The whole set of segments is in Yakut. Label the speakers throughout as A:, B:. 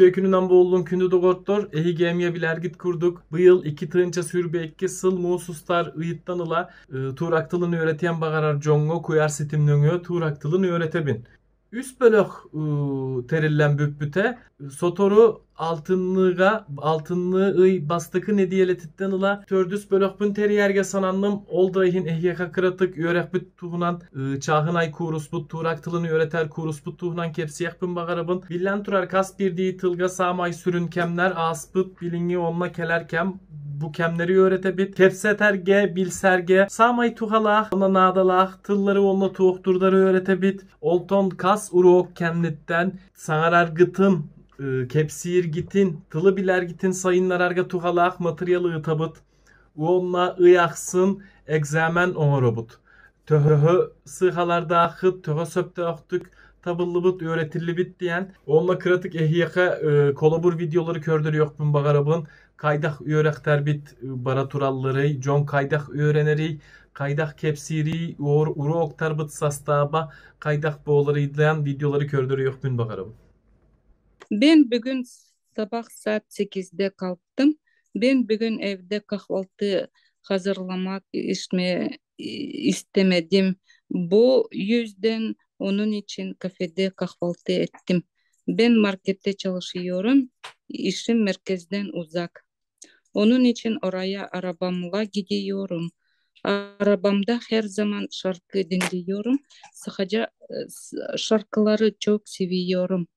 A: Үтүө күнүнэн буоллун күндү доҕоттор, эһиги эмиэ билэргит курдук, быйыл 2022 сыл муус устар ыйыттан ыла туурак тылын үөрэтиэн баҕарар дьоҥҥо куйаар ситим нөҥүө туурак тылын үөрэтэбин. Үс бөлөх тэриллэн бүппүтэ. Сотору алтынныга, алтынны ый бастакы нэдиэлэтиттэн ыла төрдүс бөлөхпүн тэрийэргэ сананным. Ол да иһин эһиэхэ кыратык үөрэхпит туһунан, чааһынай кууруспут, туурак тылын үөрэтэр кууруспут туһунан кэпсиэхпин баҕарабын. Биллэн турар, хас биирдии тылга саамай сүрүн кэмнэр ааспыт, билиҥҥи уонна кэлэр кэм. Бу кэмнэри үөрэтэбит. Кэпсэтэргэ, билсэргэ саамай туһалаах уонна наадалаах тыллары уонна туохтуурдары үөрэтэбит. Онтон хас уруок кэнниттэн саҥараргытын, кэпсииргитин, тылы билэргитин сайыннарарга туһалаах матырыйал ыытабыт уонна ый ахсын экзамен оҥоробут. Төһө сыыһалардааххыт, төһө сөптөөхтүк табыллыбыт, үөрэтиллибит диэн. Уонна кыратык эһиэхэ холобур видеолары көрдөрүөхпүн баҕарабын. Хайдах үөрэхтэрбит бара туралларый, дьон хайдах үөрэнэрий, хайдах кэпсиирий, уруоктарбыт састааба хайдах буоларый диэн видеолары көрдөрүөхпүн баҕарабын.
B: Ben bugün sabah saat 8'de kalktım. Ben bugün evde kahvaltı hazırlamak istemedim. Bu yüzden onun için kafede kahvaltı ettim. Ben markette çalışıyorum. İşim merkezden uzak. Onun için oraya arabamla gidiyorum. Arabamda her zaman şarkı dinliyorum. Sıhaca şarkıları çok seviyorum.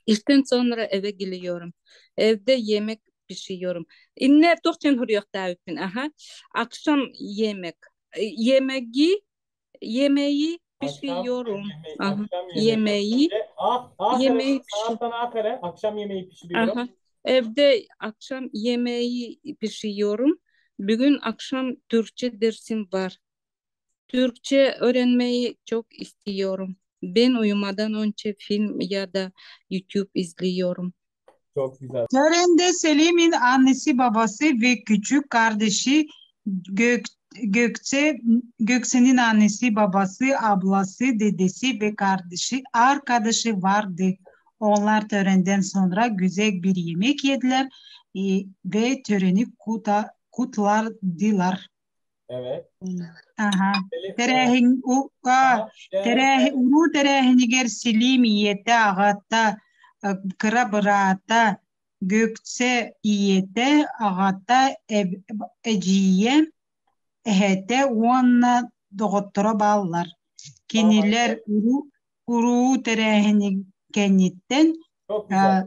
B: İşten sonra eve geliyorum. Evde yemek pişiriyorum. Иннэ туох диэн суруйуохтаабыппын аха. Akşam yemek. Yemeği yemeği
A: Akşam
B: pişiriyorum.
A: yemeği,
B: Aha.
A: akşam yemeği.
B: Yemeği
A: Ah, ah,
B: yemeği pişir.
A: Sağdan akare, akşam yemeği pişiriyorum.
B: Aha. Evde akşam yemeği pişiriyorum. Bugün akşam Türkçe dersim var. Türkçe öğrenmeyi çok istiyorum. Ben uyumadan önce film ya da YouTube izliyorum.
A: Çok güzel.
C: Törende Selim'in annesi, babası ve küçük kardeşi Gök, Gökçe, Gökçe'nin annesi, babası, ablası, dedesi ve kardeşi, arkadaşı vardı. Onlar törenden sonra güzel bir yemek yediler ve töreni kutladılar.
A: Evet.
C: Aha.
A: Selim,
C: Тэрээһин у а,
A: aha, evet.
C: тэрээһин уруу тэрээһинигэр Силим ийэтэ, аҕата, кыра быраата, Gökçe ийэтэ, аҕата, эдьиийэ, эһэтэ уонна доҕотторо бааллар. Кинилэр уруу, уруу тэрээһини кэнниттэн
A: Çok güzel.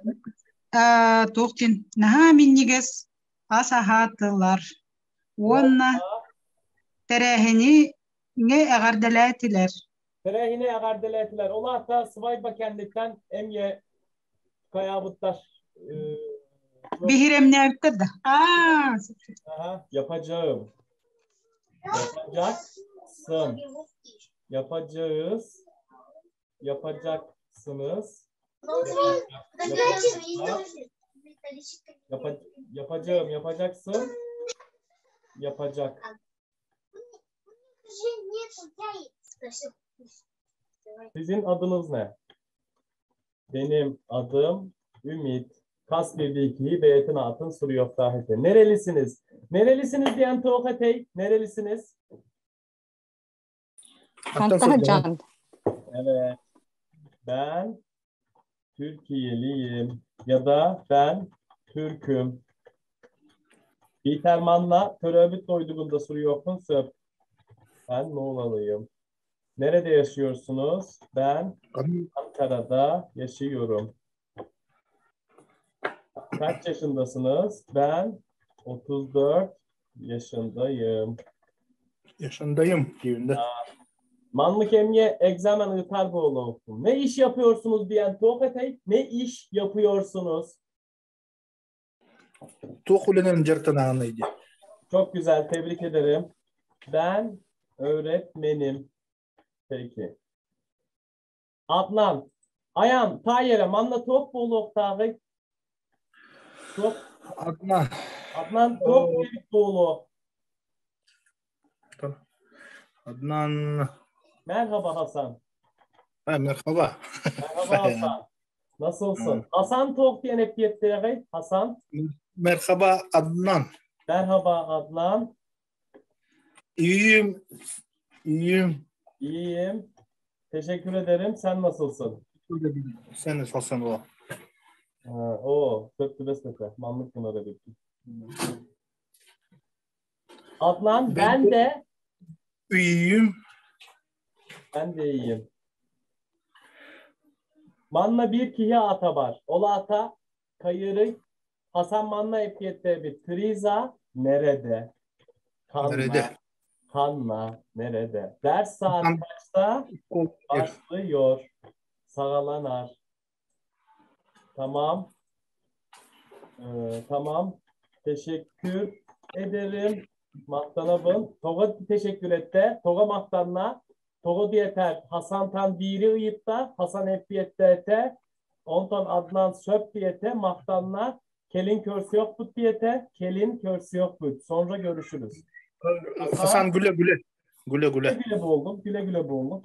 C: туох диэн наһаа минньигэс ас аһаатылар уонна тэрээһини эҕэрдэлээтилэр.
A: Terehine egardeletiler. Ola hatta Svayba kendinden emye kayabutlar.
C: Биһирэмнээбиттэр да. Аа,
A: Aha, yapacağım. Yapacaksın. Yapacağız. Yapacaksınız. Yapacaklar. Yapacağım. Yapacaksın. Yapacak. Sizin adınız ne? Benim adım Ümit. Kas birliği beyetin atın suruyor dahete. Nerelisiniz? Nerelisiniz diyen Tohatey. Nerelisiniz?
D: Хантан
A: Evet. Ben Türkiye'liyim ya da ben Türk'üm. Biterman'la töröbüt doyduğunda soruyorsun söp. Ben Muğla'lıyım. Nerede yaşıyorsunuz? Ben Ankara'da yaşıyorum. Kaç yaşındasınız? Ben 34 yaşındayım.
E: Yaşındayım düğünde.
A: Manlık emniye egzamen ıtar Ne iş yapıyorsunuz diyen Tohetey, ne iş yapıyorsunuz?
E: Туох үлэнэн дьарыктанаҕыный диye.
A: Çok güzel, tebrik ederim. Ben öğretmenim. Peki. Adnan, Ayan, Tayyere, manna top bolu Top,
E: Adnan.
A: Adnan top bolu.
E: Adnan.
A: Merhaba Hasan.
E: Ha, merhaba.
A: Merhaba Hasan. Nasılsın? Hasan туох диэн эппиэттээҕий? Hasan.
E: Merhaba Adnan.
A: Merhaba Adnan.
E: İyiyim. İyiyim.
A: İyiyim. Teşekkür ederim. Sen nasılsın?
E: Sen nasılsın o?
A: O, сөп Маннык гынар эбиппин. Adnan ben de
E: İyiyim.
A: Ben de iyiyim. Манна биир киһи аата баар. Ол аата хайыырый. Hasan манна эппиэттээбит. Triza nerede? Ханна.
E: Nerede?
A: Ханна nerede? Ders saat kaçta başlıyor? Саҕаланар. Tamam. Tamam. Teşekkür ederim. Махтанабын. Тоҕо teşekkür эттэ. Тоҕо махтанна. Тоҕо диэтэр. Хасантан биири ыйытта. Хасан эппиэттээтэ. Онтон Аднан сөп диэтэ. Махтанна. Кэлин көрсүөхпүт диэтэ. Кэлин көрсүөхпүт. Sonra görüşürüz.
E: Hasan güle güle. Güle güle.
A: Güle güle буоллун. Güle güle буоллун.